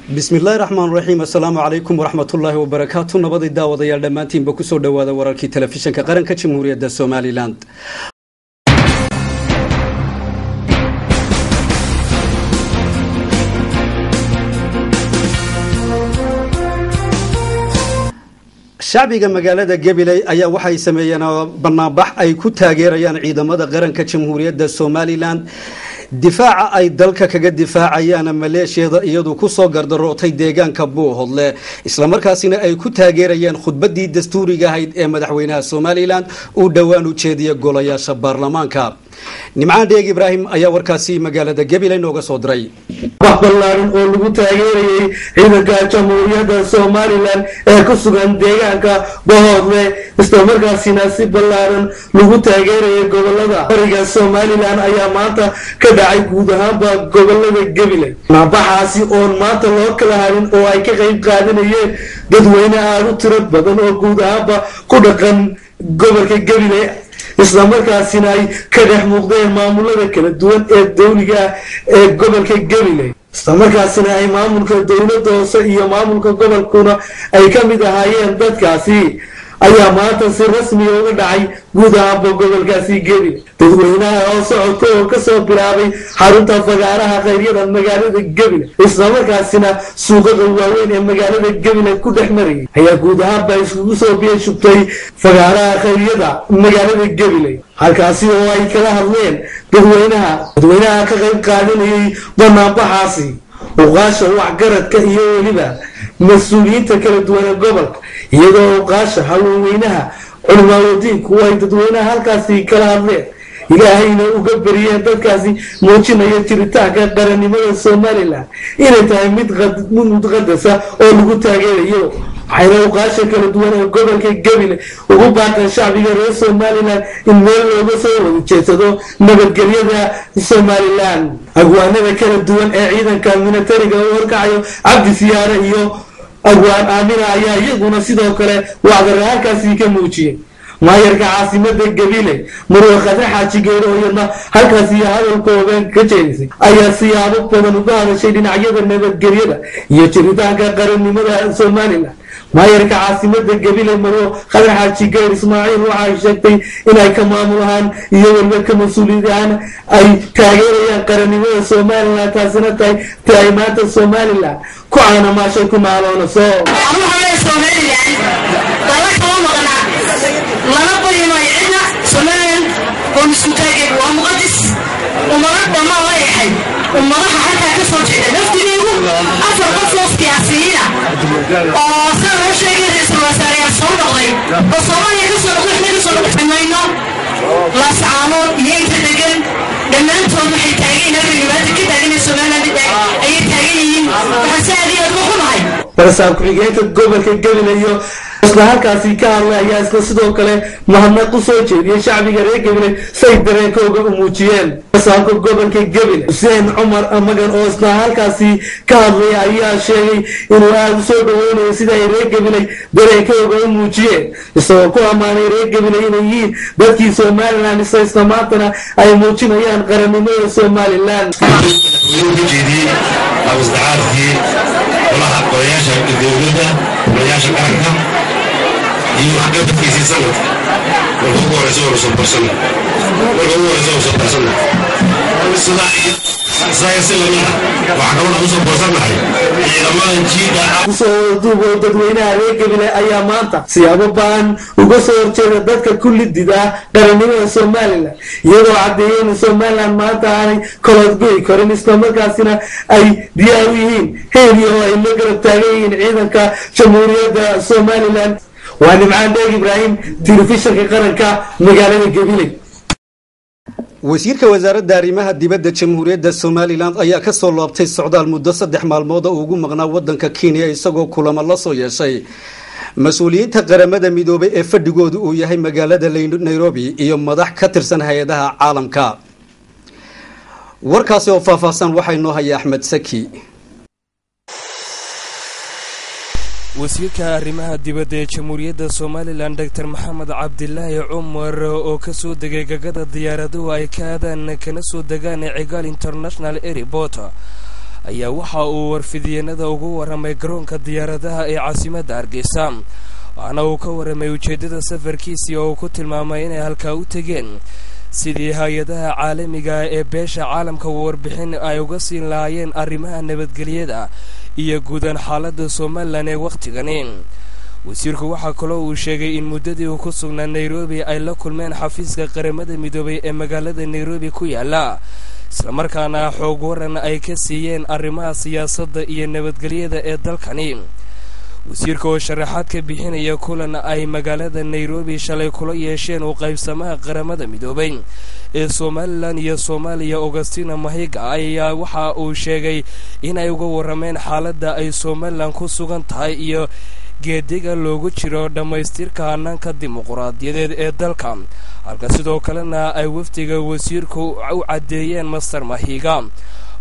Bismillahi raxmaan raxiim, assalaamu calaykum waraxmatullaahi wabarakaatu. Nabadii daawadayaal dhammaantiinba, kusoo dhowaada wararkii telefishinka qaranka Jamhuuriyadda Somalilan. Shacbiga magaalada Gabiley ayaa waxay sameeyeen banaanbax ay ku taageerayaan ciidamada qaranka Jamhuuriyadda Somalilan difaaca ay dalka kaga difaacayaan maleeshiyada iyadu kusoo gardarootay deegaanka Buuhodle, islamarkaasina ay ku taageerayaan khudbadii dastuuriga ahayd ee madaxweynaha Somalilan uu dhowaan u jeediyay golayaasha baarlamaanka. Nimcaan Dheeg Ibraahim ayaa warkaasi magaalada Gabiley nooga soo diray. Wax ballaaran oo lagu taageerayay ciidanka Jamhuuriyadda Somalilan ee ku sugan deegaanka Bohoodle, islamarkaasina si ballaaran lagu taageerayay gobolada bariga Somalilan, ayaa maanta ka dhacay guud ahaanba gobolada Gabiley. Nabaxaasi oon maanta loo kala harin oo ay ka qayb qaadanayeen dadweyne aada u tiro badan oo guud ahaanba ku dhaqan gobolka Gabiley, islamarkaasina ay ka dhex muuqdeen maamulada kala duwan ee dawliga ah ee gobolka Gabiley, islamarkaasina ay maamulka dowladda hoose iyo maamulka gobolkuna ay ka mid ahaayeen dadkaasi, ayaa maanta si rasmiga uga dhacay guud ahaanba gobolkaasi Gabiley. Dadweynaha oo socodka oo kasoo bilaabay xarunta fagaaraha khayryada magaalada Gabiley, islamarkaasina suuqada waaweyn ee magaalada Gabiley ku dhex marayay, ayaa guud ahaanba iskugu soo biyo shubtay fagaaraha khayryada magaalada Gabiley, halkaasi oo ay kala hadleen dadweynaha. Dadweynaha ka qayb qaadanayay banaanbaxaasi, uqaasha, waxgaradka iyo weliba mas-uuliyiinta kala duwan ee gobolka, iyadoo uqaasha, haweenweynaha, culimaawadiinku ay dadweynaha halkaasi kala hadleen, Ilaahayna uga beriyeen dadkaasi muujinaya jiritaanka qarannimada Somalilan inay tahay mid muqadasa oo lagu taageerayo. Waxayna uqaasha kala duwan ee gobolka Gabiley ugu baaqeen shacbiga reer Somalilan in meel looga soo wada jeedsado nabadgelyada Somalilan. Agwaanada kala duwan ee ciidanka militariga u horkacayo Cabdi Siyaare iyo agwaan Aamina ayaa iyaguna sidoo kale wacdare halkaasi ka muujiyey. Maayarka caasimada Gabiley, Marwe Khadre Xaaji Geero, iyadna halkaasi hadalkoodan ka jeedisay, ayaa siyaabo badan uga hadashay dhinacyada nabadgelyada iyo jiritaanka qarannimada Somalilan. Maayarka caasimada Gabiley, Marwo Khadre Xaaji Geer Ismaaciil, waxay sheegtay inay ka maamul ahaan iyo weliba ka mas-uuliyad ahaan ay taageerayaan qarannimada Somalilan, taasina tahay ti ay maanta Somalilan ku caanamaashay ku maaloonayso. Lana baryi maayo cidna. Somalilan oo isku-taageedu waa muqadis. Ummado dhammaan la yahay, ummadaha halkaa ka soo jeeda laftigeygu 4 qof oo siyaasiyiina oo sida loo sheegay ra-iisul wasaareyaal soo noqday oo Soomaaliya ka soo noqday, waxna ka soo noqday mayno. Laascaanood iyo inta degan dhammaantood waxay taagan yihiin halka dhibaata ka taagan Somaliland ayay taagan yihiin. Waxaan si aad iyo aad uga xumahay. Barasaab ku-xigeenka gobolka Gabiley iyo isla halkaasi ka hadlay ayaa isla sidoo kale mahadnaq u soo jeediyey shacbiga reer Gabiley say dareenkooga u muujiyeen. Barasaabka gobolka Gabiley, Xuseen Cumar Magan, oo isla halkaasi ka hadlay ayaa sheegay inuu aada u soo dhaweynayo sida ay reer Gabiley dareenkooga u muujiyeen, isagoo ku ammaanay reer Gabiley inay yihiin dadkii Somalilan, isla maantana ay muujinayaan qarannimada Somalilan. Jeediyey abisdacaadkii golaha golayaasha dowladda, golayaasha qaranka iyo waxqabadkiisii sanadka. Marka ugu horeysa waanu soo barsanay, marka ugu horeysa waanu soo barsanay sidaa si lamida. Waxaa kaloo nagu soo barsannahay ciidamada jiida. Kusoo duub oo dadweynaha reer Gabiley ayaa maanta siyaabo ba'an uga soo horjeeda dadka ku lidida qarannimada Somalilan, iyadoo caddeeyay in Somalilan maanta aanay koloodgoyi karin, islamarkaasina ay diyaar u yihiin heeliyo oo ay la garab taagan yihiin ciidanka Jamhuuriyadda Somalilan. Waa Nimcaan Dheeg Ibraahim, telefishinka qaranka, magaalada Gabiley. Wasiirka wasaaradda arrimaha dibadda Jamhuuriyadda Somalilan ayaa ka soo laabtay socdaal muddo 3 maalmood oo ugu maqnaa wadanka Kenya, isagoo kulamo la soo yeeshay mas-uuliyiinta Qaramada Midoobay ee fadhigoodu uu yahay magaalada Nairobi iyo madax ka tirsan hay-adaha caalamka. Warkaasi oo faahfaahsan waxaa inoo haya Axmed Saki. Wasiirka arrimaha dibadda ee Jamhuuriyadda Somalilan, Doctor Maxamed Cabdilaahi Cumar, oo ka soo degay gagada diyaaraduhu ay ka aadaan kana soo degaan Cigaal International Airport, Ayaa waxa uu warfidiyeenada ugu warramay garoonka diyaaradaha ee caasimadda Hargeysa, waxaana uu ka warramay ujeeddada safarkiisii oo uu ku tilmaamay inay halkaa u tegeen sidii hay-adaha caalamiga ee beesha caalamka warbixin ay uga siin lahaayeen arrimaha nabadgelyada iyo guudan xaaladda Somalilan ee wakhtigani. Wasiirku waxaa kaloo uu sheegay in muddadii uu ku sugnaa Nairobi ay la kulmeen xafiiska Qaramada Midoobay ee magaalada Nairobi ku yaala, islamarkaana xoog waran ay ka siiyeen arrimaha siyaasadda iyo nabadgelyada ee dalkani. Wasiirka oo sharaxaad ka bixinaya kulan ay magaalada Nairobi shalay kula yeesheen u qaybsamaha Qaramada Midoobay ee Somalilan iyo Soomaaliya, Augustina Mahiga, ayaa waxa uu sheegay inay uga warrameen xaaladda ay Somalilan ku sugan tahay iyo geediga loogu jiro dhammaystirka hanaanka dimuquraadiyadeed ee dalka, halka sidoo kalena ay wafdiga wasiirku u caddeeyeen Master Mahiga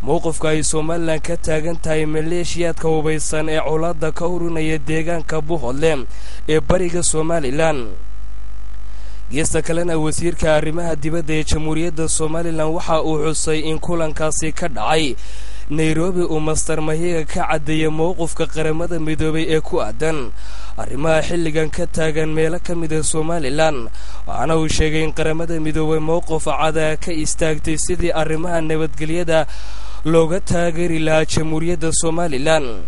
mowqifka ay Somalilan ka taagan tahay maleeshiyaadka hubaysan ee colaadda ka hurinaya deegaanka Buhodle ee bariga Somalilan. Geesta kalena, wasiirka arrimaha dibadda ee Jamhuuriyadda Somalilan waxa uu xusay in kulankaasi ka dhacay Nairobi uu Master Mahiga ka caddeeyay mowqifka Qaramada Midoobay ee ku aadan arrimaha xilligan ka taagan meelo ka mida Somalilan, waxaana uu sheegay in Qaramada Midoobay mowqif cada ka istaagtay sidii arrimaha nabadgelyada looga taageeri lahaa Jamhuuriyadda Somalilan.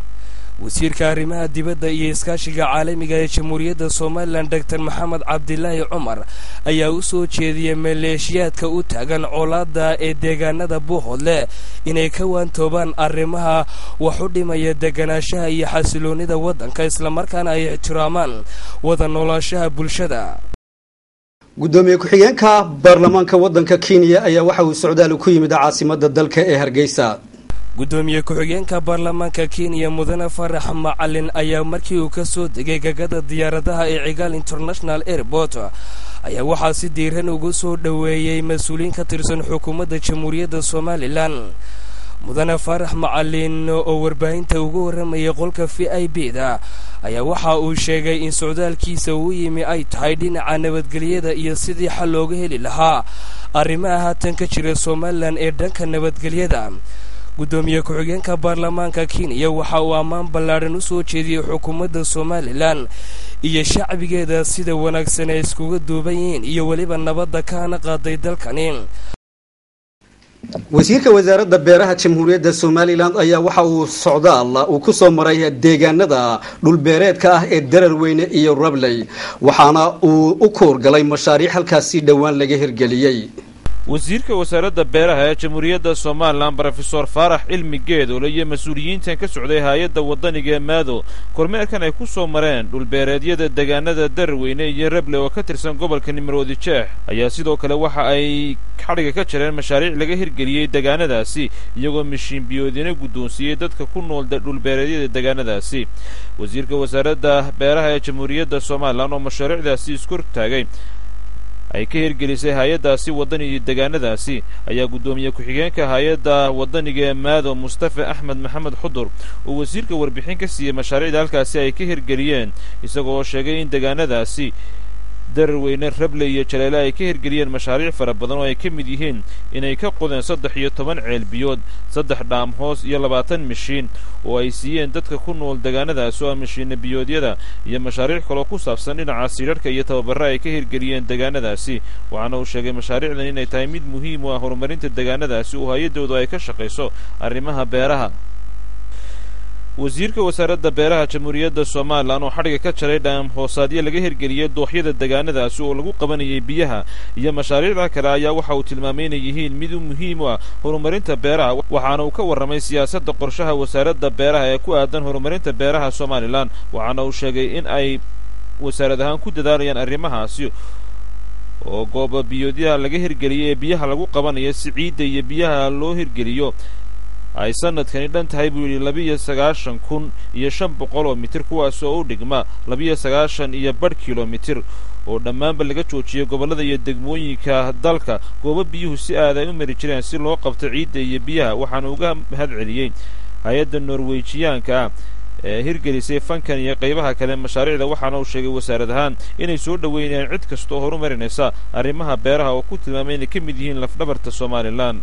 Wasiirka arrimaha dibadda iyo iskaashiga caalamiga ee Jamhuuriyadda Somalilan, Doctor Maxamed Cabdilaahi Cumar, ayaa u soo jeediyey maleeshiyaadka u taagan colaadda ee deegaanada Buuhodle inay ka waantoobaan arrimaha wax u dhimaya deganaanshaha iyo xasiloonnida waddanka, islamarkaana ay ixtiraamaan wada noolaashaha bulshada. Gudoomiye ku-xigeenka baarlamaanka waddanka Kenya ayaa waxa uu socdaal ku yimid caasimadda dalka ee Hargeysa. Gudoomiye ku-xigeenka baarlamaanka Kenya, Mudane Farax Macalin, ayaa markii uu ka soo degay gagada diyaaradaha ee Cigaal International Airport ayaa waxaa si diiran ugu soo dhoweeyey mas-uuliyiin ka tirsan xukuumadda Jamhuuriyadda Somalilan. Mudane Faarax Macalin oo warbaahinta ugu warramayay qolka VIP da ayaa waxa uu sheegay in socdaalkiisa uu yimi ay tahay dhinaca nabadgelyada iyo sidii xal looga heli lahaa arrimaha haatan ka jira Somalilan ee dhanka nabadgelyada. Gudoomiye ku-xigeenka baarlamaanka Kenya waxa uu ammaan ballaadhan u soo jeediyey xukuumadda Somalilan iyo shacbigeeda sida wanaagsan ay iskuga duuban yihiin iyo weliba nabadda kaana qaaday dalkani. Wasiirka wasaaradda beeraha Jamhuuriyadda Somalilan ayaa waxa uu socdaal uu ku soo maray deegaanada dhulbeereedka ah ee Dararweyne iyo Rabley, waxaana uu u kuurgalay mashaariic halkaasi dhowaan laga hirgeliyey. Wasiirka wasaaradda beeraha ee Jamhuuriyadda Somalilan, Brofesor Faarax Cilmi Geedoole, iyo mas-uuliyiintan ka socday hay-adda waddaniga ee Maado kormeerkan ay ku soo mareen dhulbeereedyada deegaanada Dararweyne iyo Rable oo ka tirsan gobolka Nimaroodi Jeex ayaa sidoo kale waxa ay xadhiga ka jareen mashaariic laga hirgeliyey deegaanadaasi, iyagoo mishiin biyoodina guddoonsiiyey dadka ku nool dhulbeereedyada deegaanadaasi. Wasiirka wasaaradda beeraha ee Jamhuuriyadda Somalilan oo mashaariicdaasi iskor taagay ay ka hirgelisay hay-addaasi waddaniga deegaanadaasi ayaa guddoomiye ku-xigeenka hay-adda waddaniga ee Maado, Mustafa Axmed Maxamed Xudur, uu wasiirka warbixin ka siiyey mashaariicda halkaasi ay ka hirgeliyeen, isagoo sheegay in deegaanadaasi Dararweyne, Rable iyo Jaleele ay ka hirgeliyeen mashaariic fara badan oo ay ka mid yihiin inay ka qodeen 13 ceel biyood, 3 dhaam hoos iyo 20 mishiin oo ay siiyeen dadka ku nool deegaanadaas oo ah mishiina biyoodyada, iyo mashaariic kaloo ku saabsan dhinaca siidharhka iyo tababarra ay ka hirgeliyeen deegaanadaasi. Waxaana uu sheegay mashaariicdan inay tahay mid muhiim u ah horumarinta deegaanadaasi oo hay-addoodu ay ka shaqayso arrimaha beeraha. Wasiirka wasaaradda beeraha Jamhuuriyadda Somalilan oo xadhiga ka jaray dhaam hoosaadyo laga hirgeliyey dooxyada deegaanadaasi oo lagu qabanayay biyaha iyo mashaariicda kale ayaa waxa uu tilmaamay inay yihiin mid muhiim u ah horumarinta beeraha, waxaana uu ka warramay siyaasadda qorshaha wasaaradda beeraha ee ku aadan horumarinta beeraha Somalilan, waxaana uu sheegay in ay wasaarad ahaan ku dadaalayaan arrimahaasi oo gooba biyoodyaha laga hirgeliyey ee biyaha lagu qabanayo si ciidda iyo biyaha loo hirgeliyo ay sanadkani dhan tahay, buu yidhi, 92,500 oo mitir, kuwaas oo u dhigma 92.5 kilomitir oo dhammaanba laga joojiyey gobollada iyo degmooyinka dalka goobo biyuhu si aad ay u mari jireen si loo qabto ciidda iyo biyaha. Waxaana uga mahad celiyey hay-adda Norwejiyaanka ah ee hirgelisay fankan iyo qaybaha kale mashaariicda, waxaana uu sheegay wasaarad ahaan inay soo dhoweynayaan cid kasta oo horumarinaysa arrimaha beeraha oo ku tilmaamay inay ka mid yihiin lafdhabarta Somalilan.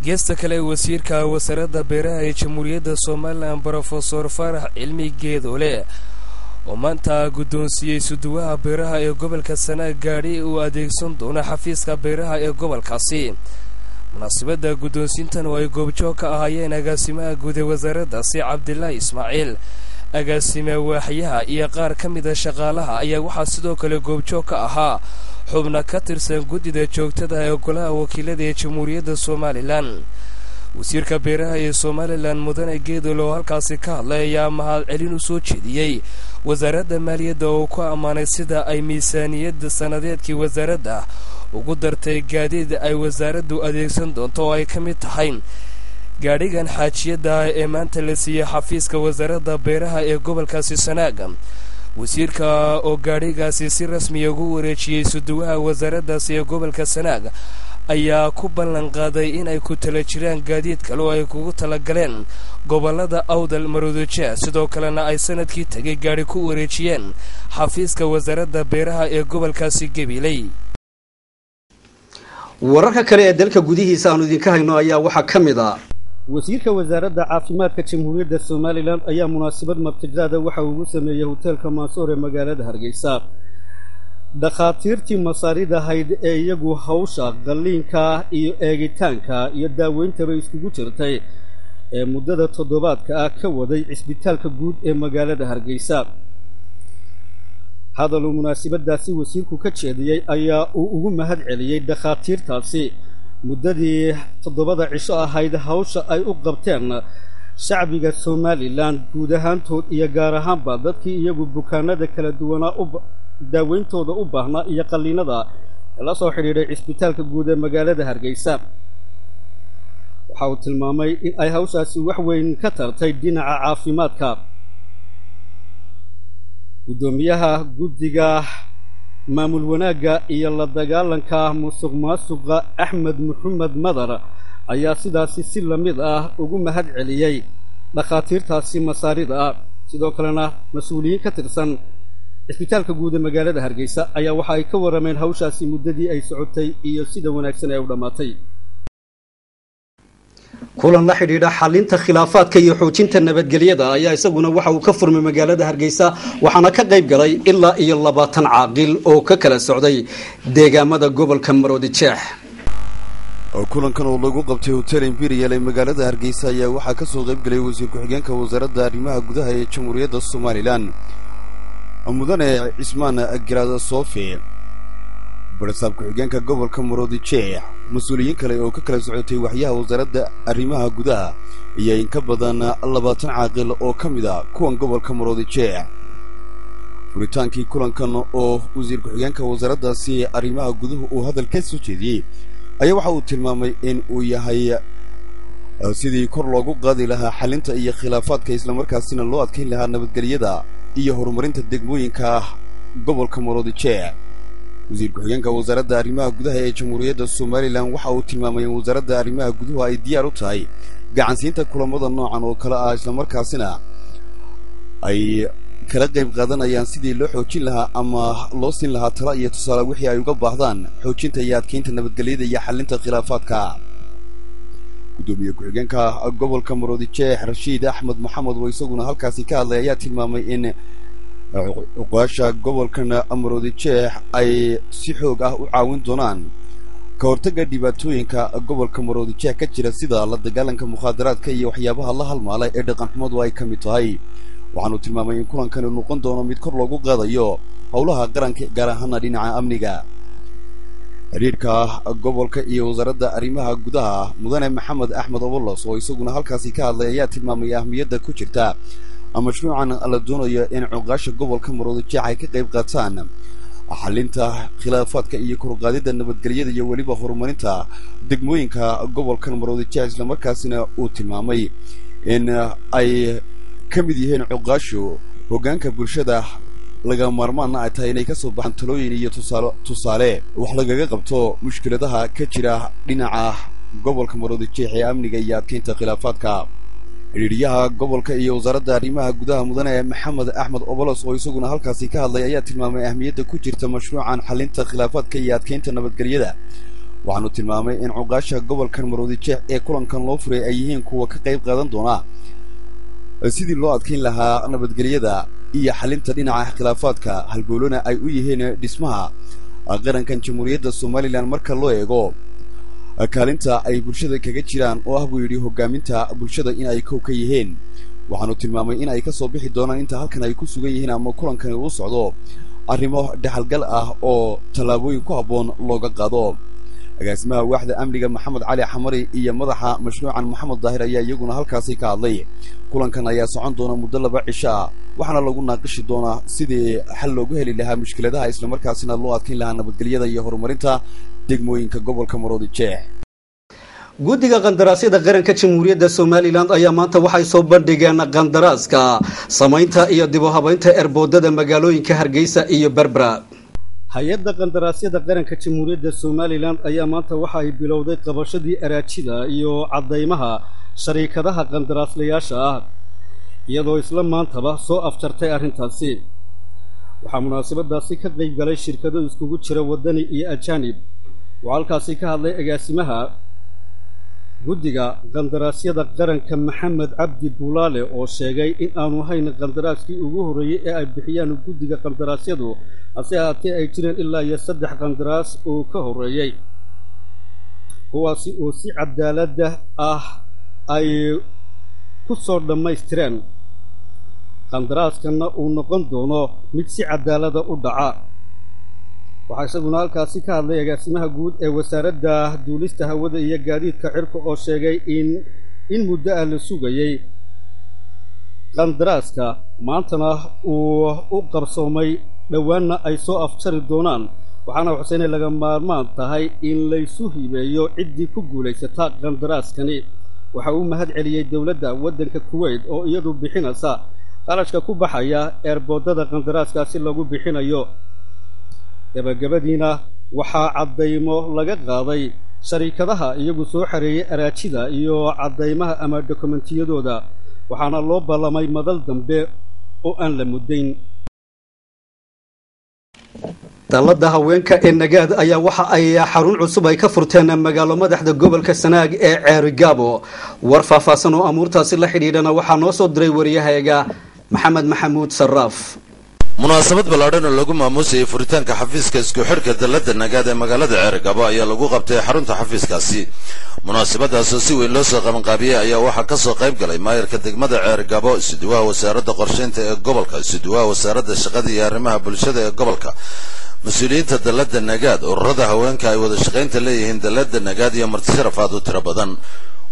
Geesta kale, wasiirka wasaaradda beeraha ee Jamhuuriyadda Somalilan, Brofesor Faarax Cilmi Geedoole, oo maanta guddoonsiiyey suduwaha beeraha ee gobolka Sanaag gaadhi uu adeegsan doono xafiiska beeraha ee gobolkaasi. Munaasabadda guddoonsiintan oo ay goobjoog ka ahaayeen agaasimaha guud ee wasaaraddaasi Cabdilaahi Ismaaciil, agaasime waaxyaha iyo qaar ka mida shaqaalaha, ayaa waxaa sidoo kale goobjoog ka ahaa xubno ka tirsan guddida joogtada ee golaha wakiilada ee Jamhuuriyadda Somalilan. Wasiirka beeraha ee Somalilan, Mudane Geedol, oo halkaasi ka hadlay ayaa mahad celin u soo jeediyey wasaaradda maaliyadda oo ku ammaanay sida ay miisaaniyadda sanadeedkii wasaaradda ugu dartay gaadiid ay wasaaraddu adeegsan doonto, oo ay ka mid tahay gaadhigan xaajiyadda ah ee maanta la siiyey xafiiska wasaaradda beeraha ee gobolkaasi Sanaaga. Wasiirka oo gaadhigaasi si rasmiya ugu wareejiyey suduwaha wasaaraddaasi ee gobolka Sanaag ayaa ku ballan qaaday inay ku tala jiraan gaadiid kale oo ay kugu talagaleen gobollada Awdal, Maroodijeex, sidoo kalena ay sanadkii tegay gaadhi ku wareejiyeen xafiiska wasaaradda beeraha ee gobolkaasi Gabiley. Wararka kale ee dalka gudihiisa aanu idinka hayno ayaa waxaa ka mid ah: wasiirka wasaaradda caafimaadka Jamhuuriyadda Somalilan ayaa munaasabad martiqaada waxa uu ugu sameeyey hoteelka Maasoor ee magaalada Hargeysa dhakhaatiirtii masaarida ahayd ee iyagu hawsha qalliinka iyo eegitaanka iyo daaweyntaba iskugu jirtay ee muddada toddobaadka ah ka waday cisbitaalka guud ee magaalada Hargeysa. Hadal uu munaasabadaasi wasiirku ka jeediyey ayaa uu ugu mahad celiyey dhakhaatiirtaasi muddadii 7da cisho ahayd hawsha ay u qabteen shacbiga Somalilan guud ahaantood iyo gaar ahaanba dadkii iyagu bukaanada kala duwanaa u daaweyntooda u baahnaa iyo qalliinada la soo xidhiidhay cisbitaalka guud ee magaalada Hargeysa. Waxa uu tilmaamay in ay hawshaasi wax weyn ka tartay dhinaca caafimaadka. Guddoomiyaha guddiga maamul wanaagga iyo la dagaalanka musuq maasuqa, Axmed Maxamed Madar, ayaa sidaasi si lamid ah ugu mahad celiyey dhakhaatiirtaasi masaarida ah. Sidoo kalena mas-uuliyiin ka tirsan cisbitaalka guud ee magaalada Hargeysa ayaa waxa ay ka warrameen hawshaasi muddadii ay socotay iyo sida wanaagsan ee u dhammaatay. Kulan la xidhiidha xalinta khilaafaadka iyo xoojinta nabadgelyada ayaa isaguna waxa uu ka furmay magaalada Hargeysa, waxaana ka qayb galay ilaa iyo 20 caaqil oo ka kala socday deegaamada gobolka Maroodi Jeex. Kulankan oo lagu qabtay Hotel Imperial ee magaalada Hargeysa ayaa waxaa ka soo qayb galay wasiir ku-xigeenka wasaaradda arrimaha gudaha ee Jamhuuriyadda Somalilan, Mudane Cismaan Garaad Soofe, barasaab ku-xigeenka gobolka Maroodi Jeex, mas-uuliyiin kale oo ka kala socotay waxyaha wasaaradda arrimaha gudaha iyo in ka badan 20 caaqil oo ka mid a kuwan gobolka Maroodi Jeex. Furitaankii kulankan oo wasiir ku-xigeenka wasaaraddaasi arrimaha guduhu uu hadal ka soo jeediyey ayaa waxa uu tilmaamay in uu yahay sidii kor loogu qaadi lahaa xalinta iyo khilaafaadka, islamarkaasina loo adkayn lahaa nabadgelyada iyo horumarinta degmooyinka gobolka Maroodi Jeex. Wasiir ku-xigeenka wasaaradda arrimaha gudaha ee Jamhuuriyadda Somalilan waxa uu tilmaamay in wasaaradda arrimaha guduhu ay diyaar u tahay gacansiinta kulamada noocan oo kale ah, islamarkaasina ay kala qayb qaadanayaan sidii loo xoojin lahaa ama loo siin lahaa tala iyo tusaale wixii ay uga baahdaan xoojinta iyo adkeynta nabadgelyada iyo xalinta khilaafaadka. Guddoomiye ku-xigeenka gobolka Maroodi Jeex, Rashiid Axmed Maxamed, oo isaguna halkaasi ka hadlay ayaa tilmaamay in cuqaasha gobolkan Maroodi Jeex ay si xoog ah u caawin doonaan ka hortagga dhibaatooyinka gobolka Maroodi Jeex ka jira, sida la dagaalanka mukhaadaraadka iyo waxyaabaha la halmaalay ee dhaqanxumadu ay ka mid tahay. Waxaanu tilmaamay in kulankani noqon doono mid kor loogu qaadayo howlaha qaranka, gaar ahaana dhinaca amniga. Xiriirka gobolka iyo wasaaradda arrimaha gudaha, Mudane Maxamed Axmed Obolos, oo isaguna halkaasi ka hadlay ayaa tilmaamay ahmiyadda ku jirta mashruucan la doonayo in cuqaasha gobolka Maroodi Jeex ay ka qayb qaataan xalinta khilaafaadka iyo korqaadida nabadgelyada iyo weliba horumarinta degmooyinka gobolkan Maroodi Jeex, islamarkaasina uu tilmaamay in ay ka mid yihiin cuqaashu hoggaanka bulshada, laga maarmaanna ay tahay inay ka soo baxaan talooyin iyo tusaale wax lagaga qabto mushkiladaha ka jira dhinaca gobolka Maroodi Jeex ee amniga iyo adkeynta khilaafaadka. Xidhiidhyaha gobolka iyo wasaaradda arrimaha gudaha, Mudane Maxamed Axmed Obolos, oo isaguna halkaasi ka hadlay ayaa tilmaamay ahmiyadda ku jirta mashruucan xalinta khilaafaadka iyo adkeynta nabadgelyada, Waxaanu tilmaamay in cuqaasha gobolkan Maroodi Jeex ee kulankan loo furay ay yihiin kuwa ka qayb qaadan doona sidii loo adkayn lahaa nabadgelyada iyo xalinta dhinaca khilaafaadka, halbowlana ay u yihiin dhismaha qarankan Jamhuuriyadda Somalilan marka loo eego kaalinta ay bulshada kaga jiraan oo ah, buu yidhi, hogaaminta bulshada in ay kow ka yihiin. Waxaanu tilmaamay in ay ka soo bixi doonaan inta halkan ay ku sugan yihiin ama kulankani uu socdo arrimo dhexalgal ah oo tallaabooyin ku habboon looga qaado. Agaasimaha waaxda amniga Maxamed Cali Xamari iyo madaxa mashruucan Maxamed Daahir ayaa iyaguna halkaasi ka hadlay. Kulankan ayaa socon doona muddo 2 cisho ah, waxaana lagu naaqishi doonaa sidii xal loogu heli lahaa mushkiladaha, islamarkaasina loo adkayn lahaa nabadgelyada iyo horumarinta degmooyinka gobolka Maroodi Jeex. Guddiga qandaraasyada qaranka Jamhuuriyadda Somalilan ayaa maanta waxay soo bandhigeen qandaraaska samaynta iyo dib u habaynta erboodada magaalooyinka Hargeysa iyo Berbera. Hay-adda qandaraasyada qaranka Jamhuuriyadda Somalilan ayaa maanta waxa ay bilowday qabashadii araajida iyo caddaymaha shariikadaha qandaraaslayaasha ah, iyadoo isla maantaba soo afjartay arrintaasi. Waxaa munaasabadaasi ka qayb galay shirkado iskugu jira waddani iyo ajaanib. Waxaa halkaasi ka hadlay agaasimaha guddiga qandaraasyada qaranka Maxamed Cabdi Bulaale oo sheegay in aanu hayn qandaraaskii ugu horreeyey ee ay bixiyaan guddiga qandaraasyadu, hase ahaatee ay jireen ilaa iyo 3 qandaraas oo ka horreeyey, kuwaasi oo si cadaaladda ah ay ku soo dhammaystireen, qandaraaskanna uu noqon doono mid si cadaalada u dhaca. Waxaa isaguna halkaasi ka hadlay agaasimaha guud ee wasaaradda duulista hawada iyo gaadiidka cirka oo sheegay in muddo ah la sugayey qandaraaska, maantana uu u qabsoomay, dhowaanna ay soo afjari doonaan. Waxaana xuseynay laga maarmaan tahay in laysu hibeeyo ciddii ku guulaysata qandaraaskani. Waxa uu mahad celiyey dowladda waddanka Kuwait oo iyadu bixinaysa qarashka ku baxaya eerboodada qandaraaskaasi lagu bixinayo. Gabagabadiina waxaa caddaymo laga qaaday shariikadaha iyagu soo xareeyey araajida iyo caddaymaha ama dokumentiyadooda, waxaana loo ballamay madal dambe oo aan la muddayn. Dallada haweenka ee Nagaad ayaa waxa ay xarun cusub ay ka furteen magaalo madaxda gobolka Sanaag ee Ceerigaabo. War faahfaahsan oo amuurtaasi la xidhiidhana waxaa noo soo diray wariyahayaga Maxamed Maxamuud Saraaf. Munaasabad ballaadhan oo lagu maamuusayay furitaanka xafiiska isku xidhka dallada Nagaad ee magaalada Ceergabo ayaa lagu qabtay xarunta xafiiskaasi. Munaasabadaasoo si weyn loo soo qabanqaabiyey ayaa waxaa ka soo qayb galay maayarka degmada Ceergabo, isuduwaha wasaaradda qorshaynta ee gobolka, isuduwaha wasaaradda shaqada iyo arrimaha bulshada ee gobolka, mas-uuliyiinta dallada Nagaad, ururada haweenka ay wada shaqaynta leeyihiin dallada Nagaad iyo marti sharaf aad u tiro badan.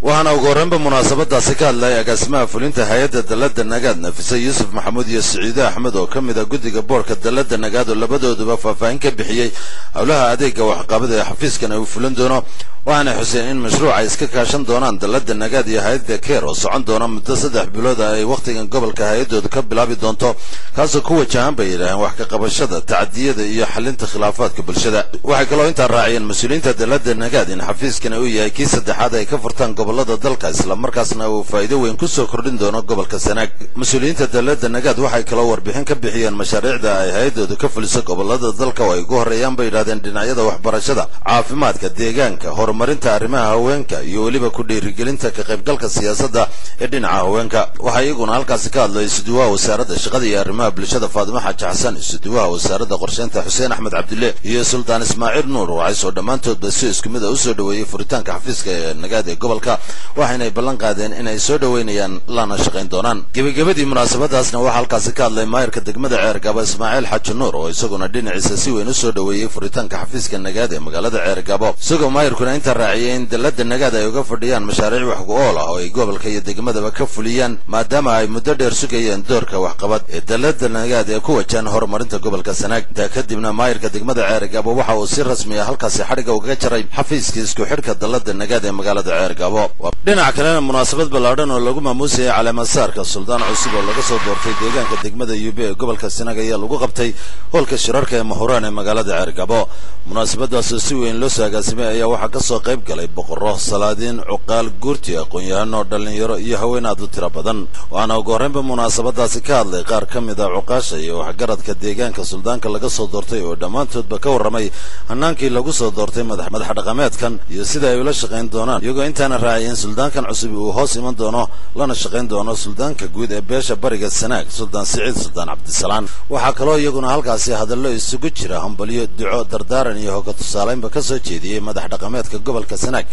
Waxaana ugu horreynba munaasabadaasi ka hadlayay agaasimaha fulinta hay-adda dallada Nagaad Nafise Yuusuf Maxamuud iyo Siciide Axmed oo ka mid ah guddiga boorka dallada Nagaad, oo labadooduba faahfaahin ka bixiyey howlaha adeega waxqabada ee xafiiskan uu fulin doono. Waxaana xuseen in mashruuca ay iska kaashan doonaan dallada Nagaad iyo hay-adda Keer oo socon doona muddo 3 bilood ah ay wakhtigan gobolka hay-addoodu ka bilaabi doonto, kaasoo ku wajahan bay yidhaaheen wax ka qabashada tacadiyada iyo xalinta khilaafaadka bulshada. Waxay kaloo intaa raaciyeen mas-uuliyiinta dallada Nagaad in xafiiskani uu yahay kii saddexaad ay ka furtaan gobolada dalka, islamarkaasna uu faa'iido weyn ku soo kordhin doono gobolka Sanaag. Mas-uuliyiinta dallada Nagaad waxay kaloo warbixin ka bixiyeen mashaariicda ay hay-addoodu ka fuliso gobolada dalka oo ay ugu horreeyaan bay yidhahdeen dhinacyada waxbarashada, caafimaadka, deegaanka, horumarinta arrimaha haweenka iyo weliba ku dhiirigelinta ka qaybgalka siyaasadda ee dhinaca haweenka. Waxaa iyaguna halkaasi ka hadlay isuduwaha wasaaradda shaqada iyo arrimaha bulshada Faatimo Xaaji Xasan, isuduwaha wasaaradda qorsheynta Xuseen Axmed Cabdille iyo Suldaan Ismaaciil Nuur. Waxay soo dhammaantoodba si isku mid a usoo dhoweeyey furitaanka xafiiska ee Nagaad ee gobolka, waxaynay ballan qaadeen inay soo dhoweynayaan lana shaqayn doonaan. Gebagabadii munaasabadaasna waxaa halkaasi ka hadlay maayarka degmada Ceergabo Ismaaciil Xaaji Nuur oo isaguna dhinaciisa si weyn usoo dhoweeyey furitaanka xafiiska Nagaad ee magaalada Ceergabo, isagoo maayarkuna intaa raaciyay in dallada Nagaad ay uga fadhiyaan mashaariic wax ku ool ah oo ay gobolka iyo degmadaba ka fuliyaan, maadaama ay muddo dheer sugayeen doorka waxqabad ee dallada Nagaad ee ku wajahan horumarinta gobolka Sanaag. Intaa kadibna maayarka degmada Ceergabo waxa uu si rasmi ah halkaasi xadhigga ugaga jaray xafiiska isku xidhka dallada Nagaad ee magaalada Ceergabo. Cerigabo. Dhinaca kalena, munaasabad ballaadhan oo lagu maamuusayay caleemasaarka suldaan cusub oo laga soo doortay deegaanka degmada Yube ee gobolka Sanaag ayaa lagu qabtay hoolka shirarka ee Mahuraan ee magaalada Cerigabo. Munaasabadaasoo si weyn loo soo agaasimay ayaa waxaa ka soo qayb galay boqorro, salaadiin, cuqaal, guurti, aqoon-yahano, dhallinyaro iyo haween aad u tiro badan. Waxaana ugu horreynba munaasabadaasi ka hadlay qaar ka mid a cuqaasha iyo waxgaradka deegaanka suldaanka laga soo doortay, oo dhammaantoodba ka warramay hanaankii lagu soo doortay madax dhaqameedkan iyo sida ay ula shaqayn doonaan, iyagoo intaana raacay in suldaankan cusub uu hoos iman doono lana shaqayn doono suldaanka guud ee beesha Bariga Sanaag, Suldaan Siciid Suldaan Cabdisalaan. Waxaa kaloo iyaguna halkaasi hadallo isugu jira hambalyo, duco, dardaaran iyo hoga tusaaleynba ka soo jeediyey madax dhaqameedka gobolka Sanaag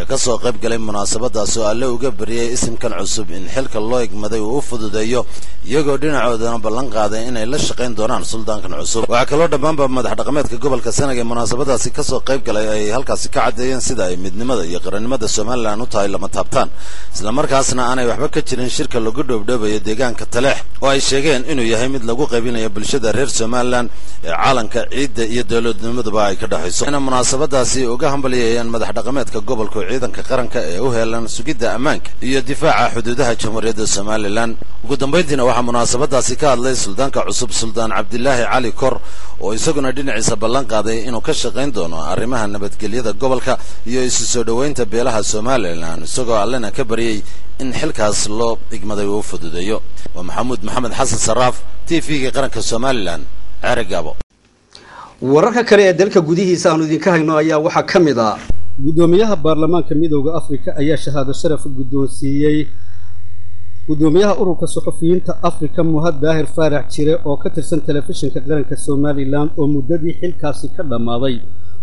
ee ka soo qayb galay munaasabadaas, oo Alle uga bariyey isimkan cusub in xilka loo igmaday uu u fududeeyo, iyagoo dhinacoodana ballan qaaday inay la shaqayn doonaan suldaankan cusub. Waxaa kaloo dhammaanba madax dhaqameedka gobolka Sanaag ee munaasabadaasi kasoo qayb galay ay halkaasi ka caddeeyeen sida ay midnimada iyo qarannimada Somalilan u tahay lama taabtaan, islamarkaasna aanay waxba ka jirin shirka lagu dhoobdhoobayo deegaanka Taleex, oo ay sheegeen inuu yahay mid lagu qaybinayo bulshada reer Somalilan ee caalanka, ciidda iyo dowladnimaduba ay ka dhexayso. Ina munaasabadaasi uga hambalyeeyeen madax dhaqameedka gobolku ciidanka qaranka ee u heelan sugidda ammaanka iyo difaaca xuduudaha Jamhuuriyadda Somalilan. Ugu dambayntiina waxaa munaasabadaasi ka hadlay suldaanka cusub, Suldaan Cabdilaahi Cali Kor, oo isaguna dhinaciisa ballan qaaday inuu ka shaqayn doono arrimaha nabadgelyada gobolka iyo isu soo dhoweynta beelaha Somalilan, isagoo Allena ka baryey in xilkaas loo igmaday uu fududeeyo. Waa Maxamuud Maxamed Xasan Saraaf, TV-ga qaranka Somalilan, Ceerigaabo. Wararka kale ee dalka gudihiisa aanu idinka hayno ayaa waxaa ka mid ah: guddoomiyaha baarlamaanka Midowda Afrika ayaa shahaado sharaf guddoonsiiyey guddoomiyaha Ururka Suxufiyiinta Afrika, Muhad Daahir Faarax Jire, oo ka tirsan Telefishinka Qaranka Somalilan, oo muddadii xilkaasi ka dhammaaday,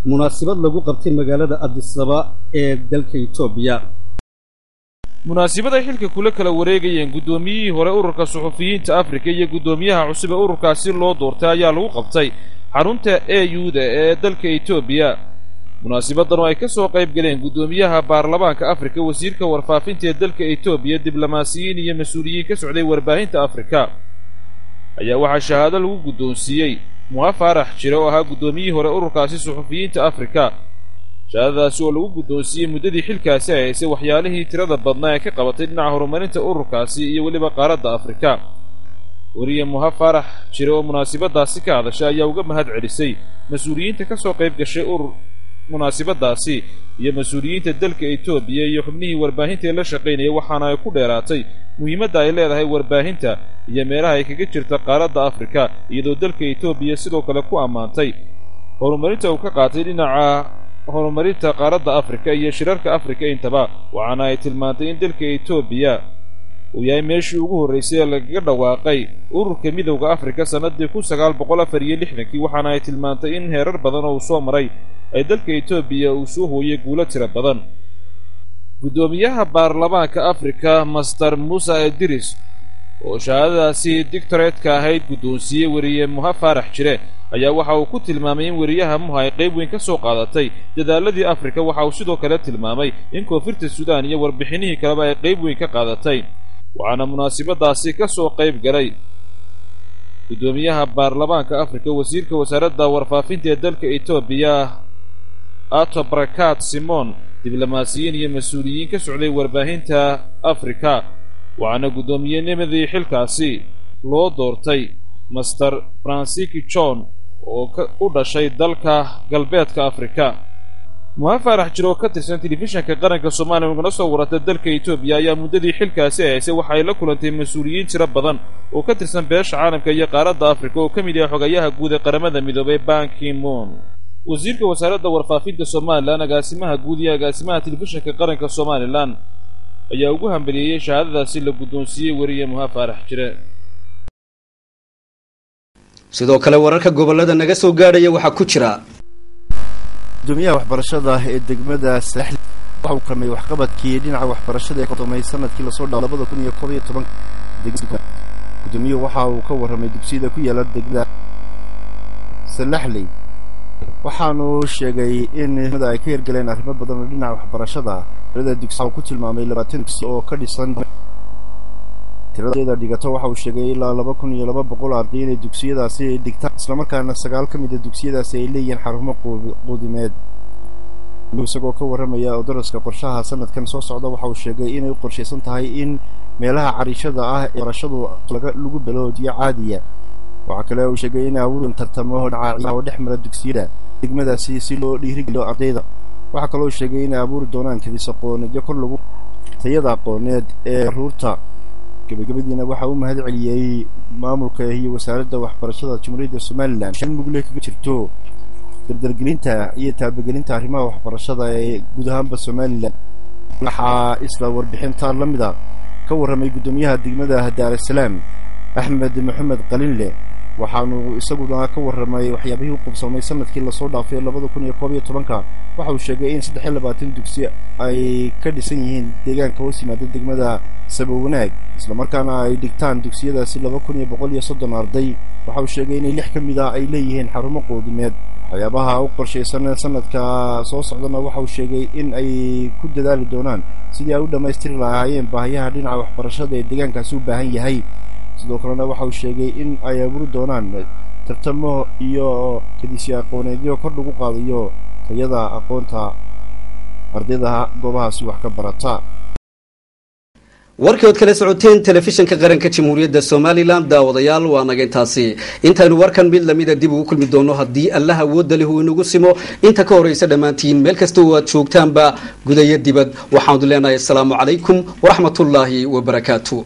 munaasabad lagu qabtay magaalada Adisaba ee dalka Etoobiya. Munaasabad ay xilka kula kala wareegayeen guddoomiyihii hore Ururka Suxufiyiinta Afrika iyo guddoomiyaha cusub ee ururkaasi loo doortay ayaa lagu qabtay xarunta AU-da ee dalka Etoobiya. Munaasabaddan oo ay ka soo qayb galeen guddoomiyaha baarlamaanka Afrika, wasiirka warfaafinta ee dalka Etoobiya, diblomaasiyiin iyo mas-uuliyiin ka socday warbaahinta Afrika, ayaa waxaa shahaado lagu guddoonsiiyey Muha Faarax Jire, oo ahaa guddoomiyihii hore ururkaasi suxufiyiinta Afrika. Shahaadadaasi oo lagu guddoonsiiyey muddadii xilkaasi ay haysay waxyaalihii tirada badnaa ee ka qabatay dhinaca horumarinta ururkaasi iyo weliba qaaradda Afrika. Weriye Muha Faarax Jire oo munaasabadaasi ka hadashay ayaa uga mahad celisay mas-uuliyiinta ka soo qayb gashay urur munaasabadaasi iyo mas-uuliyiinta dalka Etoobiya iyo xubnihii warbaahinta ee la shaqaynayay, waxaana ay ku dheeraatay muhiimadda ay leedahay warbaahinta iyo meelaha ay kaga jirta qaaradda Afrika, iyadoo dalka Etoobiya sidoo kale ku ammaantay horumarinta uu ka qaatay dhinaca horumarinta qaaradda Afrika iyo shirarka Afrika intaba. Waxaana ay tilmaantay in dalka Etoobiya uu yahay meeshii ugu horraysay ee lagaga dhawaaqay Ururka Midowda Afrika sannadii 1964-kii. Waxaana ay tilmaantay in heerar badan oo uu soo maray ay dalka Etoobiya uu soo hooyay guulo tiro badan. Guddoomiyaha baarlamaanka Afrika, Master Musa Idris, oo shahaadadaasi dictoreedka ahayd guddoonsiiyey weriye Muha Faarax Jire, ayaa waxa uu ku tilmaamay in weriyaha Muha ay qayb weyn ka soo qaadatay dadaaladii Afrika. Waxa uu sidoo kale tilmaamay in Koonfurta Suudaan iyo warbixinihii kaleba ay qayb weyn ka qaadatay. Waxaana munaasabadaasi ka soo qayb galay guddoomiyaha baarlamaanka Afrika, wasiirka wasaaradda warfaafinta ee dalka Etoobiya, Ato Barakat Simon, diblomaasiyiin iyo mas-uuliyiin ka socday warbaahinta Afrika. Waxaana guddoomiye-nimadii xilkaasi loo doortay Master Fransiki John, oo u dhashay dalka Galbeedka Afrika. Muha Faarax Jir oo ka tirsan Telefishanka Qaranka Soomaaliya ugana soo warantay dalka Etoobiya ayaa muddadii xilkaasi ay haysay waxa ay la kulantay mas-uuliyiin tiro badan oo ka tirsan beesha caalamka iyo qaaradda Afrika, oo ka mid yahay xogayaha guud ee Qaramada Midoobay, Ban Ki-moon, wasiirka wasaaradda warfaafinta Somalilan, agaasimaha guud iyo agaasimaha Telefishanka Qaranka Somalilan ayaa ugu hambaliyeeyey shahaadadaasi la guddoonsiiyey weriye Muha Faarax Jire. Sidoo kale, wararka gobolada naga soo gaadhaya waxaa ku jira: Gudoomiyaha waxbarashada ee degmada Saaxil waxa uu kalmay waxqabadkii dhinaca waxbarashada ee qodomay sanadkii lasoo dhaafay 2011. Gudoomiyuhu waxa uu ka warramay dugsiyada ku yaala degmada Salaxley, waxaanu sheegay in ay ka hirgaleen arrimo badan oo dhinaca waxbarashada. Tirada dugsi ku tilmaamay 20 dugsi oo ka dhisan tirada dhigato. Waxa uu sheegay ilaa 2200 arday inay dugsiyadaasi dhigtaan, islamarkaana sagaal ka mid a dugsiyadaasi ay leeyihiin xarumo quudimeed. Isagoo ka warramaya oo daraska qorshaha sanadkan soo socda, waxa uu sheegay inay u qorshaysan tahay in meelaha cariishada ah ee barashadu lagu belo diyo caadiya. Waxaa kale uu sheegay in abuuran tartamo dhinaca oo dhex mara dugsiyada degmadaasi si loo dhiirigeliyo ardayda. Waxaa kaloo sheegay inay abuuri doonaan kadis aqooneedyo kor lagu tayada aqooneed ee caruurta. Gabagabadiina waxa uu mahad celiyey maamulka iyo Wasaaradda Waxbarashada Jamhuuriyadda Somaliland shan mugle kaga jirto dardargelinta iyo taabagelinta arrimaha waxbarashada ee guud ahaanba Somaliland. Waxaa isla warbixinta la mida ka warramay guddoomiyaha degmada Daarasalaam, Axmed Maxamed Qalinle. Waxaanu isaguna ka warramay waxyaabihii u qubsamay sanadkii lasoo dhaafay 2011-ka. Waxa uu sheegay in 23 dugsi ay ka dhisan yihiin deegaanka hoos yimaada degmada Sabowanaag, islamarkaana ay dhigtaan dugsiyadaasi 2130 arday. Waxa uu sheegay inay 6 ka mid a ay leeyihiin xarumo quudimeed. Waxyaabaha u qorshaysan sanadka soo socdana waxa uu sheegay in ay ku dadaali doonaan sidii ay u dhammaystiri lahaayeen baahiyaha dhinaca waxbarashada ee deegaankaasi u baahan yahay. Sidoo kalena waxa uu sheegay in ay abuuri doonaan tartamo iyo kadisyo aqooneedyo kor lagu qaadayo tayada aqoonta ardayda goobahaasi wax ka barata. Warkii ood kala socoteen Telefishinka Qaranka Jamhuuriyadda Somaliland, daawadayaal, waa naga intaasi. Intaynu warkan mid lamida dib ugu kulmi doono haddii Allah awoodda leh uu inagu simo, inta ka horeysa dhammaantiin meel kasta oo aad joogtaanba, gudaya dibad, waxaanu leenahay asalaamu calaykum waraxmatullaahi wabarakaatu.